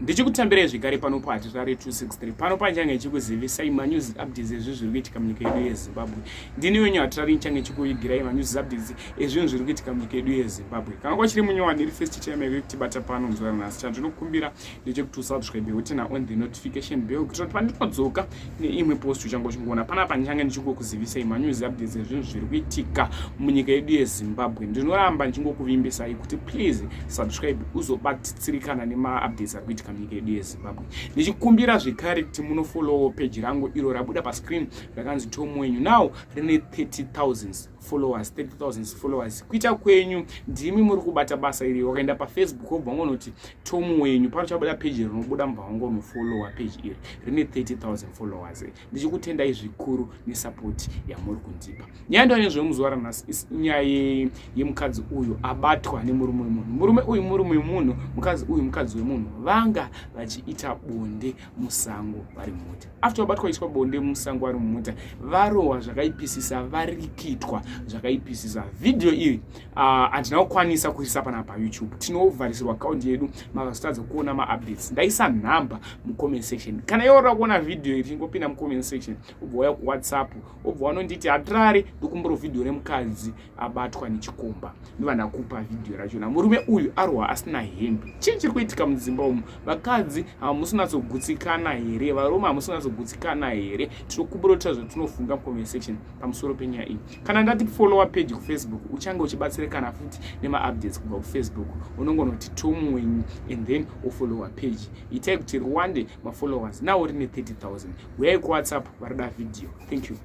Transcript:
Ndichikutambirai zvekare pano paHatirare 263. Pano panchange ichikuzivisai manews updates ezvinhu zviri kuitika munyika yedu yeZimbabwe. Ndini wenyu Hatirare, nchange ichikuvigirai manews updates ezvinhu zviri kuitika munyika yedu yeZimbabwe. Kana kwachiri munyowani iri first time yako yekutibata pano muzuva ranhasi, chandinokumbira ndechekuti usubscribe woturn on the notification bell kuitira kuti pandinodzoka neimwe post uchange uchingoona panapa ndichange ndichingokuzivisai manews updates ezvinhu zviri kuitika munyika yedu yeZimbabwe. Ndinoramba ndichingokuvimbisai kuti please subscribe uzobatsirikana nemaupdates ari kuitika munyika yedu yeZimbabwe. Ndichikumbira zvekare kuti munofollowo page rangu iro rabuda pascreen rakanzi Tom Wenyu. Now rine 30,000 followers, 30,000 followers. Kuita kwenyu, ndimi muri kubata basa iri. Wakaenda paFacebook, wobva wangonoti Tom Wenyu, pano chabuda page rinobuda, mubva wangonofollowa page iri rine 30,000 followers. Ndichikutendai zvikuru nesupport yamuri kundipa. Nyaya ndo nezvemuzuva ranhasi, inyaya yemukadzi uyu abatwa nemurume wemunhu. Murume uyu murume wemunhu, mukadzi uyu mukadzi wemunhu. Vanga vachiita bonde musango vari mumota. After vabatwa ichitwa bonde musango vari mumota, varohwa zvakaipisisa, varikitwa zvakaipisisa. Vhidhiyo iri handina kukwanisa kuisa pana paYouTube, tinovharisirwa akaunti yedu, makazotadza kuona maupdates. Ndaisa nhamba mucomment section. Kana iwe uri kuona vhidhiyo iri, chingopinda mucomment section, ubva wauya kuWhatsApp, ubva wanonditi, "Hatirare, ndokumbura vhidhiyo remukadzi abatwa nechikomba." Ndobva ndakupa vhidhiyo rachona. Murume uyu arohwa asina hembe. Chii chiri kuitika mudzimba umu? Vakadzi hamusi kunyatsogutsikana here? Varume hamusi kunyatsogutsikana here? Tinokumbura kuita zvatinofunga mucomment section pamusoro penyaya iyi. Kana ndati followa page kuFacebook, uchange uchibatsirikana futi nemaupdates kubva kuFacebook. Unongonoti Tom Wenyu and then wofollowa page. Itai kuti riwande mafollowers, nawo rine 30,000. Uyai kuWhatsApp varida vhidhiyo. Thank you.